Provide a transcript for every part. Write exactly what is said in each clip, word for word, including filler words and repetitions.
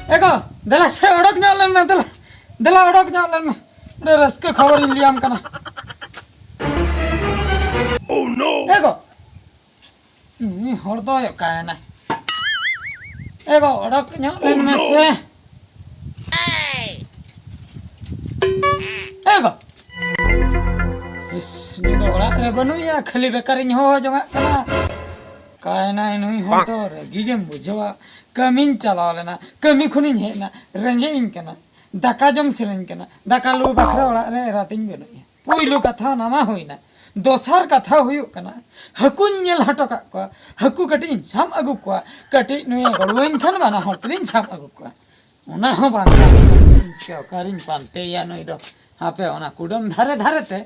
ᱮ ᱜᱚ, ᱫᱮᱞᱟ ᱥᱮ ᱚᱰᱚᱠ ᱧᱚᱜ ᱞᱮᱱ ᱢᱮ, ᱫᱮᱞᱟ, ᱫᱮᱞᱟ ᱚᱰᱚᱠ ᱧᱚᱜ ᱞᱮᱱ ᱢᱮ᱾ ᱢᱤᱫᱴᱮᱱ ᱨᱟᱹᱥᱠᱟᱹ ᱠᱷᱚᱵᱚᱨᱤᱧ ᱞᱟᱹᱭᱟᱢ ᱠᱟᱱᱟ᱾ ᱮ ᱜᱚ, ᱩᱱᱤ ᱦᱚᱲ ᱫᱚᱭ ᱚᱠᱟᱭᱮᱱᱟ? ᱮ ᱜᱚ, ᱚᱰᱚᱠ ᱧᱚᱜ ᱞᱮᱱ ᱢᱮ ᱥᱮ᱾ ᱮ ᱜᱚ, ᱤᱥ, ᱱᱩᱭ ᱫᱚ ᱚᱲᱟᱜ ᱨᱮ ᱵᱟᱹᱱᱩᱭᱟ, ᱠᱷᱟᱹᱞᱤ ᱵᱮᱠᱟᱨᱤᱧ ᱦᱚᱦᱚ ᱡᱚᱝᱟᱜ ᱠᱟᱱᱟ᱾ ᱚᱠᱟᱭᱮᱱᱟᱭ ᱱᱩᱭ ᱦᱚᱲ ᱫᱚ? ᱨᱟᱹᱜᱤ ᱜᱮᱢ ᱵᱩᱡᱷᱟᱹᱣᱟ᱾ ᱠᱟᱹᱢᱤᱧ ᱪᱟᱞᱟᱣ ᱞᱮᱱᱟ, ᱠᱟᱹᱢᱤ ᱠᱷᱚᱱᱤᱧ ᱦᱮᱡ ᱮᱱᱟ, ᱨᱮᱸᱜᱮᱡ ᱤᱧ ᱠᱟᱱᱟ, ᱫᱟᱠᱟ ᱡᱚᱢ ᱥᱟᱱᱟᱧ ᱠᱟᱱᱟ, ᱫᱟᱠᱟ ᱞᱩ ᱵᱟᱠᱷᱨᱟ ᱚᱲᱟᱜ ᱨᱮ ᱮᱨᱟᱛᱤᱧ ᱵᱟᱹᱱᱩᱜᱼᱟ᱾ ᱯᱩᱭᱞᱩ ᱠᱟᱛᱷᱟ ᱚᱱᱟ ᱢᱟ ᱦᱩᱭᱱᱟ᱾ ᱫᱚᱥᱟᱨ ᱠᱟᱛᱷᱟ ᱦᱩᱭᱩᱜ ᱠᱟᱱᱟ, ᱦᱟᱹᱠᱩᱧ ᱧᱮᱞ ᱦᱚᱴᱚ ᱠᱟᱜ ᱠᱚᱣᱟ, ᱦᱟᱹᱠᱩ ᱠᱟᱹᱴᱤᱡ ᱤᱧ ᱥᱟᱵ ᱟᱹᱜᱩ ᱠᱚᱣᱟ, ᱠᱟᱹᱴᱤᱡ ᱱᱩᱭᱮ ᱜᱚᱲᱚᱣᱟᱹᱧ ᱠᱷᱟᱱ ᱵᱟᱱᱟ ᱦᱚᱲ ᱛᱮᱞᱤᱧ ᱥᱟᱵ ᱟᱹᱜᱩ ᱠᱚᱣᱟ᱾ ᱚᱱᱟ ᱦᱚᱸ ᱵᱟᱝ ᱜᱟᱱᱚᱜ ᱠᱟᱱᱟ᱾ ᱪᱮᱫ ᱚᱠᱟᱨᱤᱧ ᱯᱟᱱᱛᱮᱭᱟ ᱱᱩᱭ ᱫᱚ? ᱦᱟᱯᱮ, ᱚᱱᱟ ᱠᱩᱰᱟᱹᱢ ᱫᱷᱟᱨᱮ ᱫᱷᱟᱨᱮ ᱛᱮ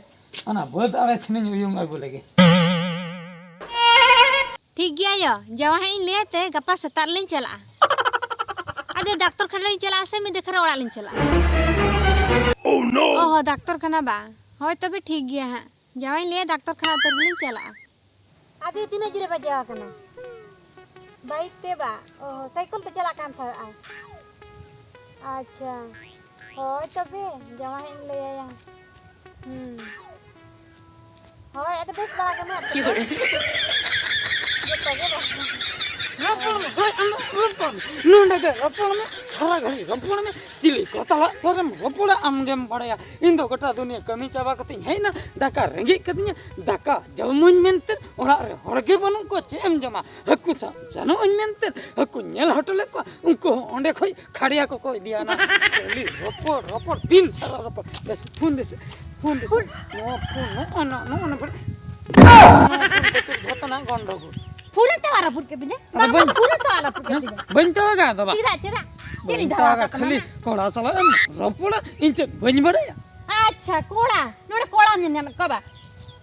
ᱚᱱᱟ ᱵᱟᱹᱫᱽ ᱟᱲᱮ ᱥᱮᱱᱤᱧ ᱩᱭᱩᱝ ᱟᱹᱜᱩ ᱞᱮᱜᱮ᱾ ᱴᱷᱤᱠ ᱜᱮᱭᱟ ᱭᱚ, ᱡᱟᱶᱟᱭ ᱦᱟᱸᱜ ᱤᱧ ᱞᱟᱹᱭ ᱟᱭ ᱛᱮ, ᱜᱟᱯᱟ ᱥᱮᱛᱟᱜ ᱨᱮᱞᱤᱧ ᱪᱟᱞᱟᱜᱼᱟ᱾ ᱟᱫᱚ ᱰᱟᱠᱛᱚᱨ ᱠᱷᱟᱱᱟ ᱞᱤᱧ ᱪᱟᱞᱟᱜᱼᱟ ᱥᱮ ᱢᱤᱫ ᱫᱷᱟᱣ ᱚᱲᱟᱜ ᱞᱤᱧ ᱪᱟᱞᱟᱜᱼᱟ? ᱚ ᱦᱚ, ᱰᱟᱠᱛᱚᱨ ᱠᱷᱟᱱᱟ ᱵᱟᱝ? ᱦᱳᱭ ᱛᱚᱵᱮ ᱴᱷᱤᱠ ᱜᱮᱭᱟ ᱦᱟᱸᱜ, ᱡᱟᱶᱟᱭ ᱤᱧ ᱞᱟᱹᱭᱟ ᱰᱟᱠᱛᱚᱨ ᱠᱷᱟᱱᱟ ᱩᱛᱟᱹᱨ ᱜᱮᱞᱤᱧ ᱪᱟᱞᱟᱜᱼᱟ᱾ ᱟᱫᱚ ᱛᱤᱱᱟᱹᱜ ᱡᱳᱨᱮ ᱵᱟᱡᱟᱣ ᱟᱠᱟᱱᱟ? ᱵᱟᱭᱤᱠ ᱛᱮ ᱵᱟ? ᱚ, ᱥᱟᱭᱠᱮᱞ ᱛᱮ ᱪᱟᱞᱟᱜ ᱠᱟᱱ ᱛᱟᱦᱮᱸᱜ ᱟᱭ᱾ ᱟᱪᱪᱷᱟ, ᱦᱳᱭ ᱛᱚᱵᱮ ᱡᱟᱶᱟᱭ ᱦᱟᱸᱜ ᱤᱧ ᱞᱟᱹᱭᱟᱭᱟ᱾ ᱦᱩᱸ᱾ ᱦᱳᱭ, ᱟᱫᱚ ᱵᱮᱥ ᱵᱟᱲᱟ ᱜᱮ ᱢᱮᱱᱟᱜ ᱯᱮᱭᱟ? ᱡᱚᱛᱚ ᱜᱮ ᱵᱟᱝ? ᱨᱚᱯᱚᱲ ᱢᱮ, ᱦᱳᱭ, ᱟᱢ ᱫᱚ ᱨᱚᱯᱚᱲ ᱢᱮ᱾ ᱱᱚᱰᱮ ᱜᱮ ᱨᱚᱯᱚᱲ ᱢᱮ, ᱥᱟᱨᱟ ᱜᱷᱟᱹᱲᱤᱡ ᱨᱚᱯᱚᱲ ᱢᱮ᱾ ᱪᱤᱞᱤ ᱠᱚ ᱛᱟᱞᱟ ᱨᱮᱢ ᱨᱚᱯᱚᱲᱟ, ᱟᱢ ᱜᱮᱢ ᱵᱟᱲᱟᱭᱟ᱾ ᱤᱧ ᱫᱚ ᱜᱚᱴᱟ ᱫᱩᱱᱤᱭᱟᱹ ᱠᱟᱹᱢᱤ ᱪᱟᱵᱟ ᱠᱟᱛᱮᱧ ᱦᱮᱡ ᱮᱱᱟ, ᱫᱟᱠᱟ ᱨᱮᱸᱜᱮᱡ ᱠᱟᱹᱫᱤᱧᱟ, ᱫᱟᱠᱟ ᱡᱚᱢᱟᱹᱧ ᱢᱮᱱᱛᱮ ᱚᱲᱟᱜ ᱨᱮ ᱦᱚᱲ ᱜᱮ ᱵᱟᱹᱱᱩᱜ ᱠᱚᱣᱟ, ᱪᱮᱫ ᱮᱢ ᱡᱚᱢᱟ? ᱦᱟᱹᱠᱩ ᱥᱟᱵ ᱥᱮᱱᱚᱜ ᱟᱹᱧ ᱢᱮᱱᱛᱮ ᱦᱟᱹᱠᱩᱧ ᱧᱮᱞ ᱦᱚᱴᱚ ᱞᱮᱫ ᱠᱚᱣᱟ, ᱩᱱᱠᱩ ᱦᱚᱸ ᱚᱸᱰᱮ ᱠᱷᱚᱡ ᱠᱷᱟᱲᱭᱟ ᱠᱚᱠᱚ ᱤᱫᱤᱭᱟ᱾ ᱚᱱᱟ ᱠᱷᱟᱹᱞᱤ ᱨᱚᱯᱚᱲ, ᱨᱚᱯᱚᱲ, ᱫᱤᱱ ᱥᱟᱨᱟ ᱨᱚᱯᱚᱲ᱾ ᱵᱮᱥ, ᱯᱷᱳᱱ ᱫᱮᱥᱮ, ᱯᱷᱳᱱ ᱫᱮᱥᱮ᱾ ᱯᱷᱳᱱ᱾ ᱱᱚᱣᱟ ᱯᱷᱳᱱ, ᱱᱚᱜᱼᱚ ᱱᱚᱣᱟ, ᱱᱚᱜᱼᱚ ᱱᱚᱣᱟ ᱯᱷᱳᱱ᱾ ᱱᱚᱣᱟ ᱯᱷᱳᱱ ᱠᱷᱟᱹᱛᱤᱨ ᱡᱷᱚᱛᱚᱱᱟᱜ ᱜᱚᱱᱰᱚᱜᱳᱞ᱾ ᱯᱷᱳᱱ ᱮ ᱛᱟᱣᱟ ᱨᱟᱹᱯᱩᱫ ᱠᱮᱫ ᱛᱤᱧᱟ᱾ ᱟᱫᱚ ᱵᱟᱝ, ᱵᱟᱹᱧ, ᱯᱷᱳᱱ ᱮ ᱛᱟᱣᱟ ᱨᱟᱹᱯᱩᱫ ᱠᱮᱫ ᱛᱤᱧᱟ᱾ ᱵᱟᱹᱧ ᱛᱟᱣᱟᱜᱟ ᱟᱫᱚ, ᱵᱟ᱾ ᱪᱮᱫᱟᱜ, ᱪᱮᱫᱟᱜ? ᱪᱮᱫ ᱵᱟᱹᱧ ᱤᱧ ᱛᱟᱣᱟᱜᱟ, ᱛᱟᱣᱟᱜᱟ ᱠᱷᱟᱹᱞᱤ ᱠᱟᱱᱟ? ᱠᱚᱲᱟ ᱥᱟᱞᱟᱜ ᱮᱢ ᱨᱚᱯᱚᱲᱟ, ᱤᱧ ᱪᱮᱫ ᱵᱟᱹᱧ ᱵᱟᱲᱟᱭᱟ? ᱟᱪᱪᱷᱟ, ᱠᱚᱲᱟ, ᱱᱚᱰᱮ ᱠᱚᱲᱟᱢ ᱧᱮᱞ ᱧᱟᱢᱮᱫ ᱠᱚᱣᱟ ᱵᱟ?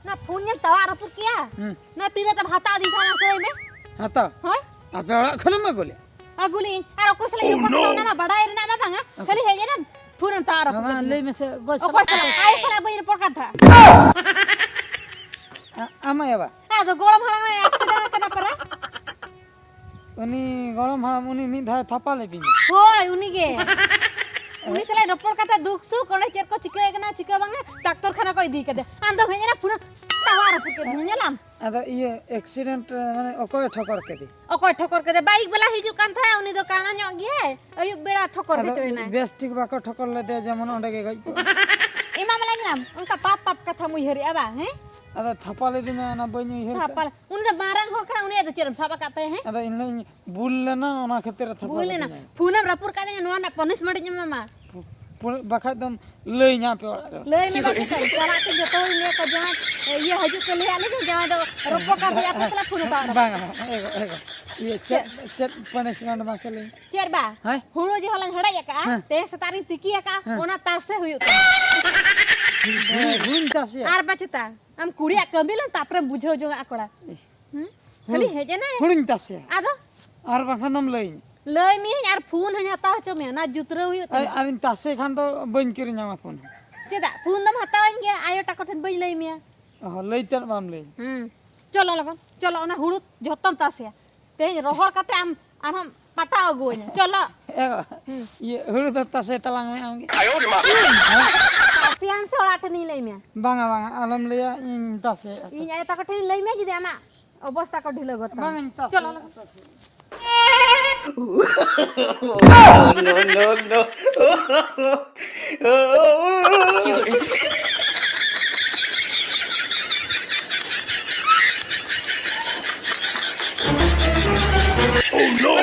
ᱚᱱᱟ ᱯᱷᱳᱱ ᱧᱮᱞ ᱛᱟᱣᱟᱜ ᱨᱟᱹᱯᱩᱫ ᱠᱮᱭᱟ᱾ ᱦᱩᱸ᱾ ᱚᱱᱟ ᱛᱤᱨᱮ ᱛᱟᱢ ᱦᱟᱛᱟᱣ ᱫᱤᱧ ᱠᱷᱟᱱ ᱚᱱᱟ ᱥᱟᱹᱭ ᱢᱮ᱾ ᱦᱟᱛᱟᱣ? ᱦᱳᱭ᱾ ᱟᱯᱮ ᱚᱲᱟᱜ ᱠᱷᱚᱱᱮᱢ ᱟᱹᱜᱩ ᱞᱮᱫ? ᱟᱹᱜᱩ ᱞᱮᱫᱟᱹᱧ᱾ ᱟᱨ ᱚᱠᱚᱭ ᱥᱟᱞᱟᱜ ᱤᱧ ᱨᱚᱯᱚᱲ ᱠᱟᱱᱟ ᱚᱱᱟ ᱢᱟ ᱵᱟᱰᱟᱭ ᱨᱮᱱᱟᱜ ᱢᱟ ᱵᱟᱝᱟ᱾ ᱟᱪᱪᱷᱟ᱾ ᱠᱷᱟᱹᱞᱤ ᱦᱮᱡ ᱮᱱᱟᱢ, ᱯᱷᱳᱱ ᱮᱢ ᱛᱟᱣᱟᱜ ᱨᱟᱹᱯᱩᱫ ᱢᱟᱢᱟ, ᱠᱮᱫ ᱛᱤᱧᱟ᱾ ᱞᱟᱹᱭ ᱢᱮᱥᱮ, ᱚᱠᱚᱭ ᱚᱠᱚᱭ ᱥᱟᱞᱟᱜ? ᱥᱟᱞᱟᱜ? ᱟᱭᱳ ᱥᱟᱞᱟᱜ ᱵᱟᱹᱧ ᱨᱚᱯᱚᱲ ᱠᱟᱱ ᱛᱟᱦᱮᱸᱫ᱾ ᱟ-, ᱟᱢ ᱟᱭᱳ ᱵᱟ? ᱟᱫᱚ ᱜᱚᱲᱚᱢ ᱦᱟᱲᱟᱢ ᱮ accident ᱟᱠᱟᱱᱟ ᱯᱟᱨᱟ᱾ ᱩᱱᱤ ᱜᱚᱲᱚᱢ ᱦᱟᱲᱟᱢ, ᱩᱱᱤ ᱢᱤᱫ ᱫᱷᱟᱣ ᱛᱷᱟᱯᱟ ᱞᱮᱫᱤᱧᱟ᱾ ᱦᱳᱭ, ᱩᱱᱤᱜᱮ᱾ ᱩᱱᱤ ᱥᱟᱞᱟᱜ ᱨᱚᱯᱚᱲ ᱠᱟᱛᱮ ᱫᱩᱠ ᱥᱩᱠ, ᱚᱸᱰᱮ ᱪᱮᱫ ᱠᱚ ᱪᱤᱠᱟᱹᱭ ᱠᱟᱱᱟ, ᱪᱤᱠᱟᱹ ᱵᱟᱝᱟ, ᱰᱟᱠᱛᱚᱨ ᱠᱷᱟᱱᱟ ᱠᱚ ᱤᱫᱤ ᱠᱟᱫᱮ᱾ ᱟᱢ ᱫᱚᱢ ᱦᱮᱡ ᱮᱱᱟ, ᱯᱷᱩᱱᱟ ᱛᱟᱣᱟ ᱨᱟᱹᱯᱩᱫ ᱠᱮᱫᱤᱧᱟ, ᱧᱮᱞᱟᱢ? ᱟᱫᱚ ᱤᱭᱟᱹ, accident, ᱢᱟᱱᱮ ᱚᱠᱚᱭ ᱴᱷᱚᱠᱚᱨ ᱠᱮᱫᱮ? ᱚᱠᱚᱭ ᱴᱷᱚᱠᱚᱨ ᱠᱮᱫᱮ? ᱵᱟᱭᱤᱠ ᱵᱟᱞᱟ ᱦᱤᱡᱩᱜ ᱠᱟᱱ ᱛᱟᱦᱮᱸᱫ, ᱩᱱᱤ ᱫᱚ ᱠᱟᱬᱟ ᱧᱚᱜ ᱜᱮᱭᱟᱭ, ᱟᱹᱭᱩᱵ ᱵᱮᱲᱟ ᱴᱷᱚᱠᱚᱨ ᱟᱫᱚ ᱦᱚᱪᱚᱭᱮᱱᱟᱭ᱾ ᱵᱮᱥ ᱴᱷᱤᱠ ᱵᱟᱠᱚ ᱴᱷᱚᱠᱚᱨ ᱞᱮᱫᱮᱭᱟ, ᱡᱮᱢᱚᱱ ᱚᱸᱰᱮ ᱜᱮ ᱜᱚᱡ ᱠᱚᱜᱼᱟ᱾ ᱮᱢᱟ ᱢᱟᱞᱟᱝ ᱧᱟᱢ, ᱚᱱᱠᱟ ᱯᱟᱯ ᱯᱟᱯ ᱠᱟᱛᱷᱟᱢ ᱩᱭᱦᱟᱹᱨᱮᱜᱼᱟ ᱵᱟᱝ, ᱦᱮᱸ? ᱟᱫᱚ ᱛᱷᱟᱯᱟ ᱞᱮᱫᱤᱧᱟ, ᱚᱱᱟ ᱵᱟᱹᱧ ᱩᱭᱦᱟᱹᱨ ᱛᱷᱟᱯᱟ ᱠᱟᱜᱼᱟ᱾ ᱞᱮ-, ᱩᱱᱤ ᱫᱚ ᱢᱟᱨᱟᱝ ᱦᱚᱲ ᱠᱟᱱᱟ, ᱩᱱᱤᱭᱟᱜ ᱫᱚ ᱪᱮᱫ ᱮᱢ ᱥᱟᱵ ᱟᱠᱟᱫ ᱛᱟᱭᱟ, ᱦᱮᱸ? ᱟᱫᱚ ᱤᱧ ᱞᱟᱹᱭᱟᱹᱧ, ᱵᱩᱞ ᱞᱮᱱᱟ, ᱚᱱᱟ ᱠᱷᱟᱹᱛᱤᱨ ᱮ ᱛᱷᱟᱯᱟ ᱵᱩᱞ ᱞᱮᱱᱟ᱾ ᱞᱮᱫᱤᱧᱟ᱾ ᱯᱷᱩᱱᱮᱢ ᱨᱟᱹᱯᱩᱫ ᱠᱟᱫᱤᱧᱟ, ᱱᱚᱣᱟ ᱨᱮᱱᱟᱜ punishment ᱤᱧ ᱮᱢᱟᱢᱟ᱾ ᱯᱩ-, ᱯᱩ-, ᱵᱟᱠᱷᱟᱡ ᱫᱚᱢ ᱞᱟᱹᱭᱟᱹᱧᱟ ᱟᱯᱮ ᱚᱲᱟᱜ ᱨᱮ᱾ ᱞᱟᱹᱭ ᱢᱮ ᱵᱟᱝ ᱪᱮᱫ? ᱪᱟᱞᱟᱜ ᱛᱮ ᱡᱚᱛᱚ ᱦᱚᱲᱤᱧ ᱞᱟᱹᱭ ᱟᱠᱚᱣᱟ, ᱡᱟᱶᱟᱭ, ᱤᱭᱟᱹ ᱦᱤᱡᱩᱜ ᱯᱮ ᱞᱟᱹᱭᱟᱫ ᱞᱮᱜᱮ, ᱡᱟᱶᱟᱭ ᱫᱚ ᱨᱚᱯᱚᱜ ᱠᱟᱫᱮᱭᱟ ᱟᱯᱮ ᱥᱟᱞᱟᱜ ᱯᱷᱩᱱ ᱦᱟᱛᱟᱣ ᱨᱮ᱾ ᱵᱟᱝᱟ, ᱵᱟᱝᱟ, ᱮᱜᱳ, ᱮᱜᱳ᱾ ᱤᱭᱟᱹ, ᱪᱮᱫ, ᱪᱮᱫ punishment ᱢᱟᱥᱮ ᱞᱟᱹᱭ ᱢᱮ? ᱪᱮᱫ ᱵᱟ? ᱦᱮᱸ? ᱦᱩᱲᱩ ᱡᱮ ᱦᱚᱞᱟᱧ ᱦᱮᱰᱮᱡ ᱟᱠᱟᱜᱼᱟ, ᱦᱮᱸ᱾ ᱛᱮᱦᱮᱧ ᱥᱮᱛᱟᱜ ᱨᱤᱧ ᱛᱤᱠᱤ ᱟᱠᱟᱜᱼᱟ, ᱦᱮᱸ᱾ ᱚᱱᱟ ᱛᱟᱥᱮ ᱦᱩᱭᱩᱜ ᱛᱟᱢᱟ᱾ ᱦᱩᱲᱩ, ᱦᱩᱲᱩᱧ ᱛᱟᱥᱮᱭᱟ? ᱟᱨ ᱵᱟᱪᱮᱛᱟ, ᱟᱢ ᱠᱩᱲᱤᱭᱟᱜ ᱠᱟᱹᱢᱤ ᱞᱮᱢ, ᱛᱟᱯᱚᱨᱮᱢ ᱵᱩᱡᱷᱟᱹᱣ ᱡᱚᱝᱟᱜᱼᱟ ᱠᱚᱲᱟ᱾ ᱦᱩᱸ? ᱠᱷᱟᱹᱞᱤ ᱦᱩᱲᱩ, ᱦᱮᱡ ᱮᱱᱟᱭ᱾ ᱦᱩᱲᱩᱧ ᱛᱟᱥᱮᱭᱟ᱾ ᱟᱫᱚ? ᱟᱨ ᱵᱟᱝᱠᱷᱟᱱ ᱫᱚᱢ ᱞᱟᱹᱭᱟᱹᱧᱟ᱾ ᱞᱟᱹᱭ ᱢᱤᱭᱟᱹᱧ ᱟᱨ ᱯᱷᱩᱱ ᱦᱚᱸᱧ ᱦᱟᱛᱟᱣ ᱦᱚᱪᱚ ᱢᱮᱭᱟ, ᱚᱱᱟ ᱡᱩᱛᱨᱟᱹᱣ ᱦᱩᱭᱩᱜ ᱟᱨ, ᱛᱟᱢᱟ᱾ ᱟᱨᱤᱧ ᱛᱟᱥᱮ ᱠᱷᱟᱱ ᱫᱚ ᱵᱟᱹᱧ ᱠᱤᱨᱤᱧᱟᱢᱟ ᱯᱷᱩᱱ ᱦᱚᱸ᱾ ᱪᱮᱫᱟᱜ? ᱯᱷᱩᱱ ᱫᱚᱢ ᱦᱟᱛᱟᱣᱟᱹᱧ ᱜᱮᱭᱟ, ᱟᱭᱳ ᱛᱟᱠᱚ ᱴᱷᱮᱱ ᱵᱟᱹᱧ ᱞᱟᱹᱭ ᱢᱮᱭᱟ᱾ ᱚ, ᱞᱟᱹᱭ ᱛᱮᱫ ᱵᱟᱢ ᱞᱟᱹᱭ᱾ ᱦᱩᱸ᱾ ᱪᱚᱞᱚ ᱞᱚᱜᱚᱱ, ᱪᱚᱞᱚ, ᱚᱱᱟ ᱦᱩᱲᱩ ᱡᱷᱚᱛᱚᱢ ᱛᱟᱥᱮᱭᱟ᱾ ᱛᱮᱦᱮᱧ ᱨᱚᱦᱚᱲ ᱠᱟᱛᱮ ᱟᱢ ᱟᱨᱦᱚᱸ ᱯᱟᱴᱟᱣ ᱟᱹᱜᱩᱣᱟᱹᱧᱟ᱾ ᱪᱚᱞᱚ᱾ ᱮ ᱵᱟᱵᱟ, ᱦᱩᱸ᱾ ᱤᱭᱟᱹ, ᱦᱩᱲᱩ ᱫᱚ ᱛᱟᱥᱮ ᱛᱟᱞᱟᱝ ᱢᱮ ᱟᱢᱜᱮ᱾ ᱛᱟᱥᱮᱭᱟᱢ ᱥᱮ ᱚᱲᱟᱜ ᱴᱷᱮᱱᱤᱧ ᱞᱟᱹᱭ ᱢᱮᱭᱟ? ᱵᱟᱝᱟ, ᱵᱟᱝᱟ, ᱟᱞᱚᱢ ᱞᱟᱹᱭᱟ, ᱤᱧ ᱛᱟᱥᱮᱭᱟ᱾ ᱤᱧ ᱟᱭᱳ ᱛᱟᱠᱚ ᱴᱷᱮᱱᱤᱧ ᱞᱟᱹᱭ ᱢᱮᱭᱟ ᱡᱩᱫᱤ ᱟᱢᱟᱜ ᱚᱵᱚᱥᱛᱟ ᱠᱚ ᱰᱷᱤᱞᱟᱹ ᱜᱚᱫ ᱛᱟᱢᱟ᱾ ᱵᱟᱝ, ᱤᱧ ᱛᱟᱥᱮᱭᱟ᱾ ᱪᱚᱞᱚ ᱞᱚᱜᱚᱱ᱾ No, no, no. Oh no!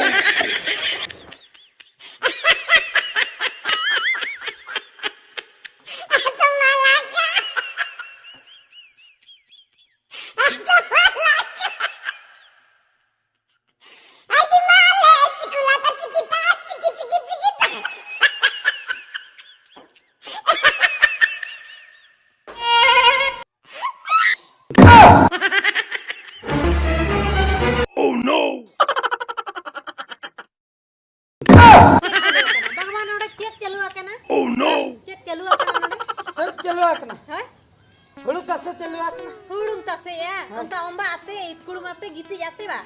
ᱚᱱᱠᱟ ᱚᱢᱵᱟ ᱟᱛᱮ, ᱤᱛᱠᱩᱲᱩᱢ ᱟᱛᱮ, ᱜᱤᱛᱤᱡ ᱟᱛᱮ ᱵᱟ᱾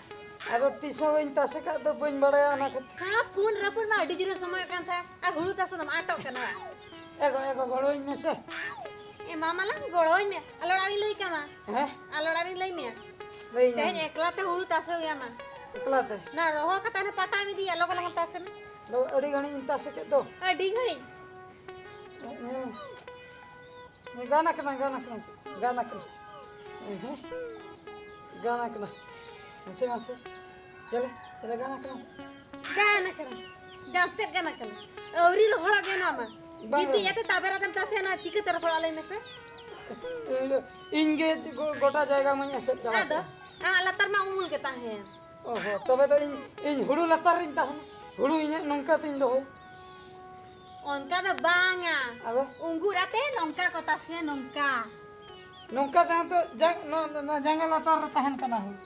ᱟᱫᱚ ᱛᱤᱥ ᱦᱚᱸ ᱵᱟᱹᱧ ᱛᱟᱥᱮ ᱠᱟᱜ ᱫᱚ, ᱵᱟᱹᱧ ᱵᱟᱲᱟᱭᱟ ᱚᱱᱟ ᱠᱷᱟᱹᱛᱤᱨ᱾ ᱦᱮᱸ, ᱯᱷᱳᱱ ᱨᱟᱹᱯᱩᱫ ᱢᱟ ᱟᱹᱰᱤ ᱡᱳᱨᱮ ᱥᱚᱢᱚᱭᱚᱜ ᱠᱟᱱ ᱛᱟᱦᱮᱸᱫ, ᱟᱨ ᱦᱩᱲᱩ ᱛᱟᱥᱮ ᱫᱚᱢ ᱟᱴᱚᱜ ᱠᱟᱱᱟ ᱵᱟ᱾ ᱮ ᱜᱚ, ᱮ ᱜᱚ, ᱜᱚᱲᱚᱣᱟᱹᱧ ᱢᱮᱥᱮ᱾ ᱮ ᱢᱟ ᱢᱟᱞᱟᱝ ᱜᱚᱲᱚᱣᱟᱹᱧ ᱢᱮ, ᱟᱞᱮ ᱚᱲᱟᱜ ᱨᱤᱧ ᱞᱟᱹᱭ ᱠᱟᱢᱟ᱾ ᱦᱮᱸ? ᱟᱞᱮ ᱚᱲᱟᱜ ᱨᱤᱧ ᱞᱟᱹᱭ ᱢᱮᱭᱟ᱾ ᱞᱟᱹᱭ ᱛᱮᱦᱮᱧ ᱧᱟᱢ᱾ ᱮᱠᱞᱟ ᱛᱮ ᱦᱩᱲᱩ ᱛᱟᱥᱮ ᱦᱩᱭᱟᱢᱟ᱾ ᱮᱠᱞᱟ ᱛᱮ? ᱱᱟ ᱨᱚᱦᱚᱲ ᱠᱟᱛᱮ ᱦᱟᱱᱮ ᱯᱟᱴᱟᱢ ᱤᱫᱤᱭᱟ, ᱞᱚᱜᱚᱱ ᱞᱚᱜᱚᱱ ᱛᱟᱥᱮ ᱢᱮ᱾ ᱫᱚ ᱟᱹᱰᱤ ᱜᱷᱟᱹᱲᱤᱡ ᱤᱧ ᱛᱟᱥᱮ ᱠᱮᱫ ᱫᱚ᱾ ᱟᱹᱰᱤ ᱜᱷᱟᱹᱲᱤᱡ? ᱦᱮᱸ᱾ ᱜᱟᱱ ᱟᱠᱟᱱᱟ, ᱜᱟᱱ ᱟᱠᱟᱱᱟ, ᱜᱟᱱ ᱟᱠᱟᱱᱟ᱾ ᱦᱮᱸ, ᱜᱟᱱ ᱟᱠᱟᱱᱟ᱾ ᱢᱟᱥᱮ, ᱢᱟᱥᱮ᱾ ᱪᱟᱞᱮ, ᱪᱟᱞᱮ, ᱜᱟᱱ ᱟᱠᱟᱱᱟ᱾ ᱜᱟᱱ ᱟᱠᱟᱱᱟ᱾ ᱡᱟᱢᱛᱮᱫ ᱜᱟᱱ ᱟᱠᱟᱱᱟ᱾ ᱟᱹᱣᱨᱤ ᱨᱚᱦᱚᱲᱚᱜ ᱜᱮ ᱱᱚᱣᱟ ᱢᱟ᱾ ᱵᱟᱝ ᱜᱤᱛᱤᱡ ᱨᱚᱦᱚᱲ᱾ ᱟᱛᱮ ᱛᱟᱵᱮᱨ ᱟᱛᱮᱢ ᱛᱟᱥᱮᱭᱟ, ᱱᱚᱣᱟ ᱪᱤᱠᱟᱹᱛᱮ ᱨᱚᱦᱚᱲᱚᱜᱼᱟ, ᱞᱟᱹᱭ ᱢᱮᱥᱮ? ᱤᱧ ᱫᱚ, ᱤᱧ ᱜᱮ ᱜᱚ-, ᱜᱚᱴᱟ ᱡᱟᱭᱜᱟ ᱢᱟᱧ ᱮᱥᱮᱫ ᱪᱟᱵᱟ ᱟᱫᱚ, ᱠᱮᱫ᱾ ᱟᱢᱟᱜ ᱞᱟᱛᱟᱨ ᱢᱟ ᱩᱢᱩᱞ ᱜᱮ ᱛᱟᱦᱮᱸᱭᱮᱱ᱾ ᱚ ᱦᱚ, ᱛᱚᱵᱮ ᱫᱚ ᱤᱧ, ᱤᱧ ᱦᱩᱲᱩ ᱞᱟᱛᱟᱨ ᱨᱤᱧ ᱛᱟᱦᱮᱱᱟ᱾ ᱦᱩᱲᱩ ᱤᱧᱟᱹᱜ ᱱᱚᱝᱠᱟ ᱛᱤᱧ ᱫᱚᱦᱚᱭᱟ᱾ ᱚᱱᱠᱟ ᱫᱚ ᱵᱟᱝᱟ᱾ ᱟᱫᱚ? ᱩᱸᱜᱩᱨ ᱟᱛᱮ ᱱᱚᱝᱠᱟ ᱠᱚ ᱛᱟᱥᱮᱭᱟ, ᱱᱚᱝᱠᱟ᱾ ᱱᱚᱝᱠᱟ ᱛᱟᱦᱮᱸ ᱛᱚ ᱡᱟᱝ-, ᱱᱚᱣᱟ, ᱱᱚᱣᱟ ᱡᱟᱸᱜᱟ ᱞᱟᱛᱟᱨ ᱨᱮ ᱛᱟᱦᱮᱱ ᱠᱟᱱᱟ ᱦᱩᱲᱩ᱾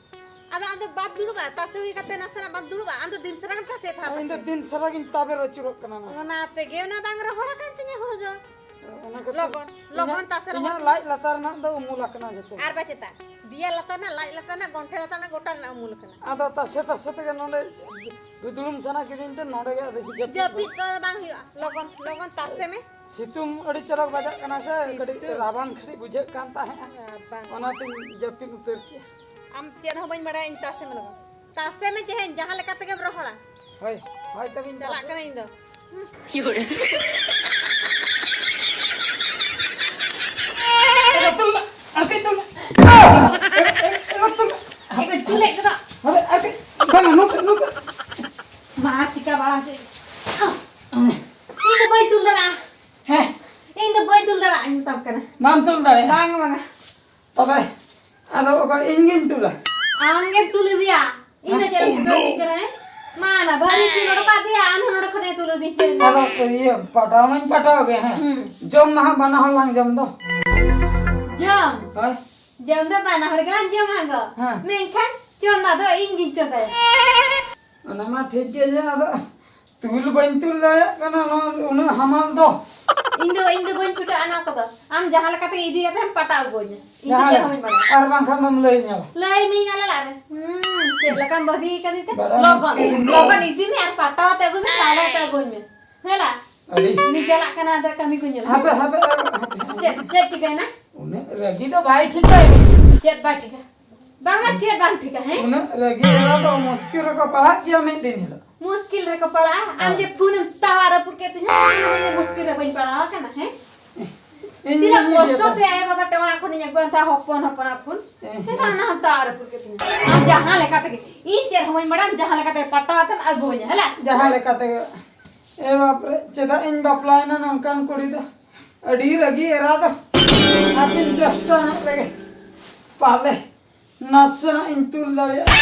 ᱟᱫᱚ ᱟᱢ ᱫᱚ ᱵᱟᱢ ᱫᱩᱲᱩᱵᱟ, ᱛᱟᱥᱮ ᱦᱩᱭ ᱠᱟᱛᱮ ᱱᱟᱥᱮᱱᱟᱜ ᱵᱟᱢ ᱫᱩᱲᱩᱵᱟ? ᱟᱢ ᱫᱚ ᱫᱤᱱ ᱥᱟᱨᱟ ᱜᱮᱢ ᱛᱟᱥᱮᱭᱮᱫ ᱛᱟᱦᱮᱸᱫ ᱤᱧ ᱫᱚ ᱯᱟᱪᱮ? ᱫᱤᱱ ᱥᱟᱨᱟ ᱜᱤᱧ ᱛᱟᱵᱮᱨ ᱟᱹᱪᱩᱨᱚᱜ ᱠᱟᱱᱟ ᱱᱚᱣᱟ᱾ ᱚᱱᱟ ᱛᱮᱜᱮ ᱚᱱᱟ ᱵᱟᱝ ᱨᱚᱦᱚᱲ ᱟᱠᱟᱱ ᱛᱤᱧᱟᱹ ᱦᱩᱲᱩ ᱫᱚ᱾ ᱚᱱᱟ ᱠᱷᱟᱹᱛᱤᱨ ᱞᱚᱜᱚᱱ, ᱞᱚᱜᱚᱱ ᱤᱧᱟᱹᱜ, ᱛᱟᱥᱮ, ᱞᱚᱜᱚᱱ᱾ ᱤᱧᱟᱹᱜ ᱞᱟᱡ ᱞᱟᱛᱟᱨ ᱨᱮᱱᱟᱜ ᱫᱚ ᱩᱢᱩᱞ ᱟᱠᱟᱱᱟ ᱡᱚᱛᱚ᱾ ᱟᱨ ᱵᱟᱪᱮᱛᱟ, ᱫᱤᱭᱟ ᱞᱟᱛᱟᱨ ᱨᱮᱱᱟᱜ, ᱞᱟᱡ ᱞᱟᱛᱟᱨ ᱨᱮᱱᱟᱜ, ᱜᱚᱱᱴᱷᱮ ᱞᱟᱛᱟᱨ ᱨᱮᱱᱟᱜ, ᱜᱚᱴᱟ ᱨᱮᱱᱟᱜ ᱩᱢᱩᱞ ᱟᱠᱟᱱᱟ᱾ ᱟᱫᱚ ᱛᱟᱥᱮ ᱛᱟᱥᱮ ᱛᱮᱜᱮ ᱱᱚᱰᱮ ᱫᱩᱫᱲᱩᱢ ᱥᱟᱱᱟ ᱠᱤᱫᱤᱧ ᱛᱮ ᱱᱚᱰᱮ ᱜᱮ ᱟᱫᱚ ᱡᱟᱹᱯᱤᱫ ᱡᱟᱹᱯᱤᱫ ᱠᱚ ᱵᱟᱝ ᱦᱩᱭᱩᱜᱼᱟ᱾ ᱞᱚᱜᱚᱱ, ᱞᱚᱜᱚᱱ ᱛᱟᱥᱮ ᱢᱮ᱾ ᱥᱤᱛᱩᱝ ᱟᱹᱰᱤ ᱪᱚᱨᱚᱠ ᱵᱟᱡᱟᱜ ᱠᱟᱱᱟ ᱥᱮ, ᱠᱟᱹᱴᱤᱡ ᱥᱤᱛᱩᱝ᱾ ᱨᱟᱵᱟᱝ ᱠᱟᱹᱴᱤᱡ ᱵᱩᱡᱷᱟᱹᱜ ᱠᱟᱱ ᱛᱟᱦᱮᱸᱫ᱾ ᱨᱟᱵᱟᱝ᱾ ᱚᱱᱟᱛᱮᱧ ᱡᱟᱹᱯᱤᱫ ᱩᱛᱟᱹᱨ ᱠᱮᱜᱼᱟ᱾ ᱟᱢ ᱪᱮᱫ ᱦᱚᱸ ᱵᱟᱹᱧ ᱵᱟᱲᱟᱭᱟ, ᱤᱧ ᱛᱟᱥᱮ ᱢᱮ ᱞᱚᱜᱚᱱ᱾ ᱛᱟᱥᱮ ᱢᱮ ᱛᱮᱦᱮᱧ, ᱡᱟᱦᱟᱸ ᱞᱮᱠᱟ ᱛᱮᱜᱮᱢ ᱨᱚᱦᱚᱲᱟ᱾ ᱦᱳᱭ, ᱦᱳᱭ, ᱛᱚᱵᱮᱧ ᱪᱟᱞᱟᱜ ᱛᱟᱥᱮ᱾ ᱠᱟᱹᱱᱟᱹᱧ ᱤᱧ ᱫᱚ᱾ ᱮ, ᱛᱩᱞ ᱢᱮ, ᱟᱨᱠᱤ ᱛᱩᱞ ᱢᱮ᱾ ᱮ, ᱮ, ᱮ, ᱛᱩᱞ ᱢᱮ᱾ ᱮ, ᱛᱩᱞᱮᱫ ᱠᱟᱱᱟ᱾ ᱦᱟᱯᱮ, ᱟᱨᱠᱤ, ᱵᱟᱝ, ᱱᱚᱝᱠᱟ, ᱱᱚᱝᱠᱟ᱾ ᱢᱟ, ᱪᱤᱠᱟ ᱵᱟᱲᱟ ᱦᱚᱪᱚᱭ᱾ ᱤᱧ ᱫᱚ ᱵᱟᱹᱧ ᱛᱩᱞ ᱫᱟᱲᱮᱭᱟᱜᱼᱟ᱾ ᱦᱮᱸ? ᱤᱧ ᱫᱚ ᱵᱟᱹᱧ ᱛᱩᱞ ᱫᱟᱲᱮᱭᱟᱜᱼᱟ, ᱤᱧ ᱢᱮᱛᱟᱢ ᱠᱟᱱᱟ᱾ ᱵᱟᱢ ᱛᱩᱞ ᱫᱟᱲᱮᱭᱟᱜᱼᱟ? ᱵᱟᱝ, ᱵᱟᱝᱟ᱾ ᱛᱚᱵᱮ, ᱟᱫᱚ ᱚᱠᱚᱭ, ᱤᱧ ᱜᱤᱧ ᱛᱩᱞᱟ? ᱟᱢ ᱜᱮᱢ ᱛᱩᱞ ᱤᱫᱤᱭᱟ᱾ ᱤᱧ ᱫᱚ ᱪᱮᱫ ᱮᱢ ᱪᱤᱠᱟᱹ ᱠᱟᱱᱟ? ᱢᱟ ᱱᱟ, ᱵᱷᱟᱹᱜᱤ ᱛᱩᱞ ᱚᱰᱚᱠ ᱠᱟᱜ ᱫᱮᱭᱟ, ᱟᱢ ᱦᱚᱸ ᱱᱚᱰᱮ ᱠᱷᱚᱱᱮ ᱛᱩᱞ ᱤᱫᱤ ᱦᱚᱪᱚᱭ ᱢᱮ᱾ ᱟᱫᱚ ᱤᱭᱟᱹ, ᱯᱟᱴᱟᱣ ᱢᱟᱧ ᱯᱟᱴᱟᱣ ᱜᱮ, ᱦᱮᱸ᱾ ᱦᱩᱸ᱾ ᱡᱚᱢ ᱢᱟ ᱦᱟᱸᱜ ᱵᱟᱱᱟ ᱦᱚᱲ ᱞᱟᱝ ᱡᱚᱢ ᱫᱚ᱾ ᱡᱚᱢ? ᱦᱳᱭ᱾ ᱡᱚᱢ ᱫᱚ ᱵᱟᱱᱟ ᱦᱚᱲ ᱜᱮᱞᱟᱝ ᱡᱚᱢᱟ ᱜᱚ᱾ ᱦᱮᱸ᱾ ᱢᱮᱱᱠᱷᱟᱱ ᱪᱚᱸᱫᱟ ᱫᱚ ᱤᱧ ᱜᱤᱧ ᱪᱚᱸᱫᱟᱭᱟ᱾ ᱚᱱᱟ ᱢᱟ ᱴᱷᱤᱠ ᱜᱮ, ᱡᱮ ᱟᱫᱚ ᱛᱩᱞ ᱵᱟᱹᱧ ᱛᱩᱞ ᱫᱟᱲᱮᱭᱟᱜ ᱠᱟᱱᱟ ᱱᱚᱣᱟ ᱩᱱᱟᱹᱜ ᱦᱟᱢᱟᱞ ᱫᱚ᱾ ᱤᱧ ᱫᱚ, ᱤᱧ ᱫᱚ ᱵᱟᱹᱧ ᱪᱷᱩᱴᱟᱹᱜᱼᱟ ᱱᱚᱣᱟ ᱠᱚᱫᱚ᱾ ᱟᱢ ᱡᱟᱦᱟᱸ ᱞᱮᱠᱟ ᱛᱮᱜᱮ ᱤᱫᱤ ᱠᱟᱛᱮᱢ ᱯᱟᱴᱟ ᱟᱹᱜᱩᱣᱟᱹᱧᱟ᱾ ᱤᱧ ᱫᱚ ᱡᱟᱦᱟᱸ ᱪᱮᱫ ᱞᱮᱠᱟ᱾ ᱦᱚᱸ ᱵᱟᱹᱧ ᱵᱟᱲᱟᱭᱟ᱾ ᱟᱨ ᱵᱟᱝᱠᱷᱟᱱ ᱫᱚᱢ ᱞᱟᱹᱭ ᱤᱧᱟ᱾ ᱞᱟᱹᱭ ᱢᱤᱭᱟᱹᱧ ᱟᱞᱮ ᱚᱲᱟᱜ ᱨᱮ᱾ ᱦᱩᱸ, ᱪᱮᱫ ᱞᱮᱠᱟᱢ ᱵᱟᱹᱜᱤ ᱠᱟᱫᱤᱧ ᱛᱮ? ᱵᱟᱲᱟᱭ ᱞᱚᱜᱚᱱ, ᱢᱩᱥᱠᱤᱞ ᱜᱮ᱾ ᱞᱚᱜᱚᱱ ᱤᱫᱤ ᱢᱮ ᱟᱨ ᱯᱟᱴᱟ ᱟᱛᱮ ᱟᱹᱜᱩᱭ ᱢᱮ, ᱪᱟᱣᱞᱮ ᱟᱛᱮ ᱟᱹᱜᱩᱭ ᱢᱮ᱾ ᱦᱮᱞᱟ᱾ ᱟᱹᱰᱤ ᱩᱱᱤ ᱪᱟᱞᱟᱜ ᱠᱟᱱᱟ, ᱟᱫᱚ ᱠᱟᱹᱢᱤ ᱠᱚ ᱧᱮᱞ ᱦᱟᱯᱮ, ᱢᱮ᱾ ᱦᱟᱯᱮ, ᱦᱟᱯᱮ, ᱦᱟᱯᱮ᱾ ᱪᱮᱫ, ᱪᱮᱫ ᱪᱤᱠᱟᱹᱭᱮᱱᱟ? ᱩᱱᱟᱹᱜ ᱨᱟᱹᱜᱤ ᱫᱚ ᱵᱟᱭ ᱴᱷᱤᱠᱟ᱾ ᱪᱮᱫ ᱵᱟᱭ ᱴᱷᱤᱠᱟ? ᱵᱟᱝᱟ, ᱪᱮᱫ ᱵᱟᱝ ᱴᱷᱤᱠᱟ, ᱦᱮᱸ? ᱩᱱᱟᱹᱜ ᱨᱟᱹᱜᱤ ᱮᱨᱟ ᱫᱚ ᱢᱩᱥᱠᱤᱞ ᱨᱮᱠᱚ ᱯᱟᱲᱟᱜ ᱜᱮᱭᱟ ᱢᱤᱫ ᱫᱤᱱ ᱦᱤᱞᱳᱜ᱾ ᱢᱩᱥᱠᱤᱞ ᱨᱮᱠᱚ ᱯᱟᱲᱟᱜᱼᱟ? ᱟᱢ ᱦᱮᱸ᱾ ᱡᱮ ᱯᱷᱩᱱᱮᱢ ᱛᱟᱣᱟ ᱨᱟᱹᱯᱩᱫ ᱠᱮᱫ ᱛᱤᱧᱟ, ᱚᱱᱟ ᱫᱚ ᱢᱩᱥᱠᱤᱞ ᱨᱮ ᱵᱟᱹᱧ ᱯᱟᱲᱟᱣ ᱟᱠᱟᱱᱟ, ᱦᱮᱸ? ᱤᱧ ᱛᱤᱱᱟᱹᱜ ᱫᱩᱧ ᱠᱚᱥᱴᱚ ᱞᱟᱹᱭᱟ᱾ ᱛᱮ ᱟᱭᱳ ᱵᱟᱵᱟ ᱴᱷᱮᱱ ᱚᱲᱟᱜ ᱠᱷᱚᱱᱤᱧ ᱟᱹᱜᱩᱣᱟᱱ ᱛᱟᱦᱮᱸᱫ ᱦᱚᱯᱚᱱ ᱦᱚᱯᱚᱱᱟᱜ ᱯᱷᱩᱱ᱾ ᱦᱮᱸ, ᱦᱮᱸ᱾ ᱦᱮᱸ, ᱚᱱᱟ ᱦᱚᱸ ᱛᱟᱣᱟ ᱨᱟᱹᱯᱩᱫ ᱠᱮᱫ ᱛᱤᱧᱟ᱾ ᱟᱢ ᱡᱟᱦᱟᱸ ᱞᱮᱠᱟ ᱛᱮᱜᱮ, ᱤᱧ ᱪᱮᱫ ᱦᱚᱸ ᱵᱟᱹᱧ ᱵᱟᱲᱟᱭᱟ, ᱟᱢ ᱡᱟᱦᱟᱸ ᱞᱮᱠᱟ ᱛᱮ ᱯᱟᱴᱟᱣ ᱟᱛᱮᱢ ᱟᱹᱜᱩᱣᱟᱹᱧᱟ, ᱦᱮᱞᱟ? ᱡᱟᱦᱟᱸ ᱞᱮᱠᱟ ᱛᱮᱜᱮ᱾ ᱮ ᱵᱟᱯ ᱨᱮ, ᱪᱮᱫᱟᱜ ᱤᱧ ᱵᱟᱯᱞᱟᱭᱮᱱᱟ ᱱᱚᱝᱠᱟᱱ ᱠᱩᱲᱤ ᱫᱚ? ᱟᱹᱰᱤ ᱨᱟᱹᱜᱤ ᱮᱨᱟ ᱫᱚ᱾ ᱦᱟᱯᱮᱧ ᱪᱮᱥᱴᱟ ᱧᱚᱜ ᱞᱮᱜᱮ, ᱯᱟᱞᱮ ᱱᱟᱥᱮᱱᱟᱜ ᱤᱧ ᱛᱩᱞ ᱫᱟᱲᱮᱭᱟᱜᱼᱟ᱾